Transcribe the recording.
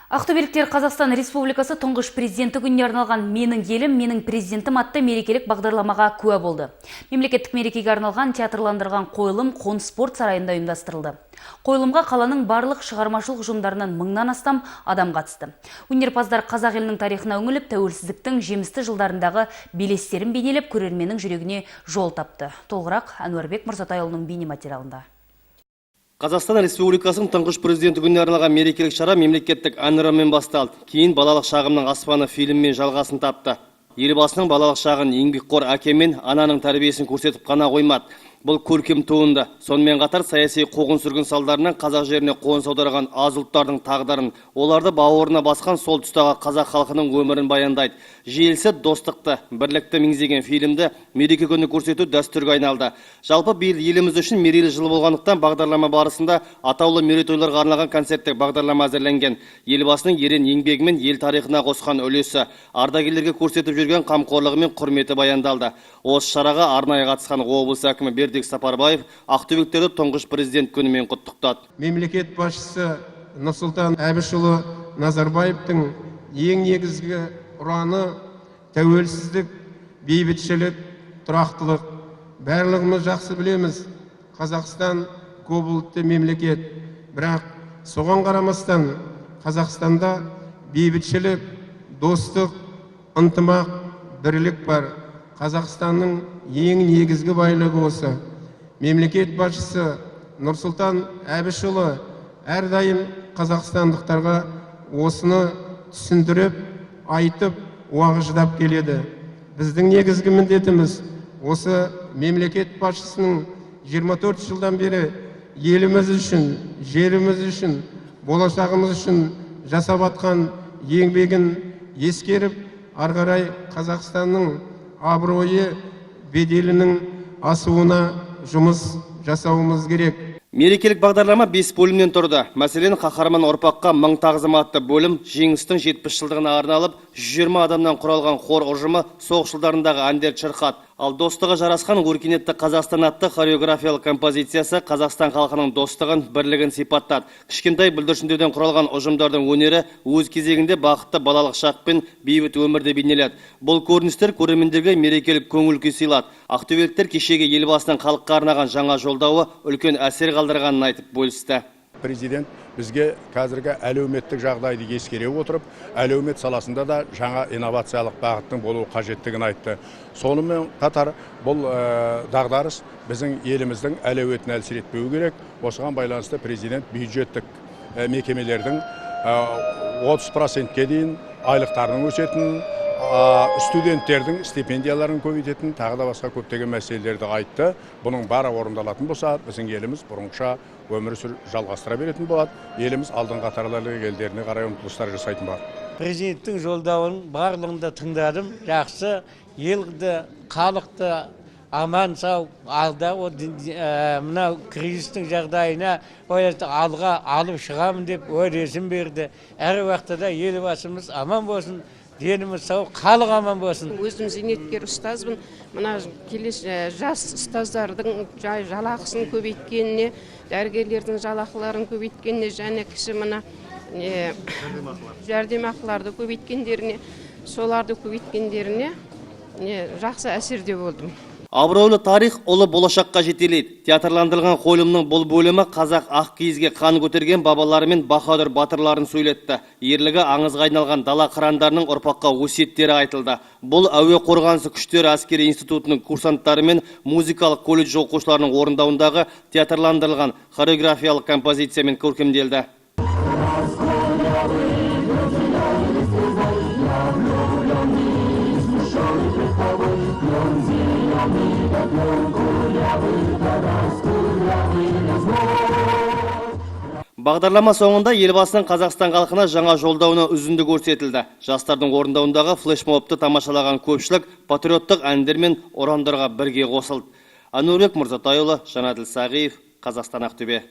Ақтөбеліктер Қазақстан Республикасы Тұңғыш Президенті күніне арналған «Менің елім, менің президентім» атты мерекелік бағдарламаға куә болды. Мемлекеттік мерекеге арналған театрландырған қойылым Қоныс спорт сарайында ұйымдастырылды. Қойылымға қаланың барлық шығармашылық ұжымдарынан мыңнан астам адам қатысты. Өнерпаздар қазақ елінің тарихына үңіліп, тәуелсіздіктің жемісті жылдарындағы белестерін бейнелеп, көрерменнің жүрегіне жол тапты. Толығырақ Әнуарбек Мырзатайұлының бейнематериалында. Қазақстан Республикасының Тұңғыш Президенті күніне арналған мерекелік шара мемлекеттік әнұранмен басталды. Кейін «Балалық шағымның аспаны» фильмімен жалғасын тапты. Елбасының балалық шағын, еңбекқор әке мен ананың тәрбиесін көрсетіп қана қоймады бұл көркем туынды. Сонымен қатар саяси қуғын сүргін салдарынан қазақ жеріне қоныс аударған аз ұлттардың тағдырын, оларды бауырына басқан сол тұстағы қазақ халқының өмірін баяндайды. Желісі достықты, бірлікті меңзеген фильмді мереке күні көрсету дәстүрге айналды. Жалпы, биыл еліміз үшін мерейлі жыл болғандықтан, бағдарлама барысында атаулы мерейтойларға арналған концерттік бағдарлама әзірленген. Елбасының ерен еңбегі мен ел тарихына қосқан үлесі, ардагерлерге көрсетіп жүрген қамқорлығы мен құрметі баяндалды. Осы шараға арнайы қатысқан облыс әкімі Бердібек Сапарбаев ақтөбеліктерді Тұңғыш Президент күнімен құттықтады. Мемлекет басшысы Нұрсұлтан Әбішұлы Назарбаевтың ең негізгі ұраны – тәуелсіздік, бейбітшілік, тұрақтылық. Барлығымыз жақсы білеміз, Қазақстан көпұлтты мемлекет, бірақ соған қарамастан Қазақстанда бейбітшілік, достық, ынтымақ, бірлік бар. Қазақстанның ең негізгі байлығы осы. Мемлекет басшысы Нұрсұлтан Әбішұлы әрдайым қазақстандықтарға осыны түсіндіріп айтып, уағыздап келеді. Біздің негізгі міндетіміз – осы мемлекет басшысының 24 жылдан бері еліміз үшін, жеріміз үшін, болашағымыз үшін жасап жатқан еңбегін ескеріп, ары қарай Қазақстанның абыройы, беделінің асуына жұмыс жасауымыз керек. Мерекелік бағдарлама бес бөлімнен тұрды. Мәселен, «Қаһарман ұрпаққа мың тағзым» атты бөлім Жеңістің 70 жылдығына арналып, 120 адамнан құралған хор ұжымы соғыс жылдарындағы әндерді шырқады. Ал «Достығы жарасқан өркениетті Қазақстан» атты хореографиялық композициясы Қазақстан халқының достығын, бірлігін сипаттады. Кішкентай бүлдіршіндерден құралған ұжымдардың өнері өз кезегінде бақытты балалық шақ пен бейбіт өмірді бейнеледі. Бұл көріністер көрермендерге мерекелік көңіл күй сыйлады. Ақтөбеліктер кешегі Елбасының халыққа арнаған жаңа жолдауы үлкен әсер қалдырғанын айтып бөлісті. Президент бізге қазіргі әлеуметтік жағдайды ескере отырып, әлеумет саласында да жаңа инновациялық бағыттың болуы қажеттігін айтты. Сонымен қатар бұл дағдарыс біздің еліміздің әлеуетін әлсіретпеу керек. Осыған байланысты президент бюджеттік мекемелердің 30%-ке дейін айлықтарының өсетінін, студенттердің стипендияларын көбейтетін, тағы да басқа көптеген мәселелерді айтты. Бұның бәрі орындалатын болса, біздің еліміз бұрынғыша өмір сүріп жалғастыра беретін болады, еліміз алдыңғы қатарлы елдеріне қарай ұмтылыстар жасайтын болады. Президенттің жолдауын барлығын да тыңдадым. Жақсы, елді, халықты аман сау алда мынау кризистің жағдайына байланысты алға алып шығамын деп уәдесін берді. Әр уақытта да Елбасымыз аман болсын, деніміз сау, халық аман болсын. Өзім зейнеткер ұстазбын. Мына келесі жас ұстаздардың жалақысын көбейткеніне, дәрігерлердің жалақыларын көбейткеніне және кіші мына не жәрдемақыларды көбейткендеріне, соларды көбейткендеріне не жақсы әсерде болдым. Абыройлы тарих ұлы болашаққа жетелейді. Театрландырылған қойылымның бұл бөлімі қазақ ақ киізге қан көтерген бабалары мен баһадүр батырларын сөйлетті. Ерлігі аңызға айналған дала қырандарының ұрпаққа өсиеттері айтылды. Бұл Әуе қорғанысы күштері әскери институтының курсанттары мен музыкалық колледж оқушыларының орындауындағы театрландырылған хореографиялық композициямен көркемделді. Бағдарлама соңында Елбасының Қазақстан халқына жаңа жолдауына үзінді көрсетілді. Жастардың орындауындағы флешмобты тамашалаған көпшілік патриоттық әндер мен ұрандарға бірге қосылды. Әнуарбек Мырзатайұлы, Жанәділ Сағиев, Қазақстан, Ақтөбе.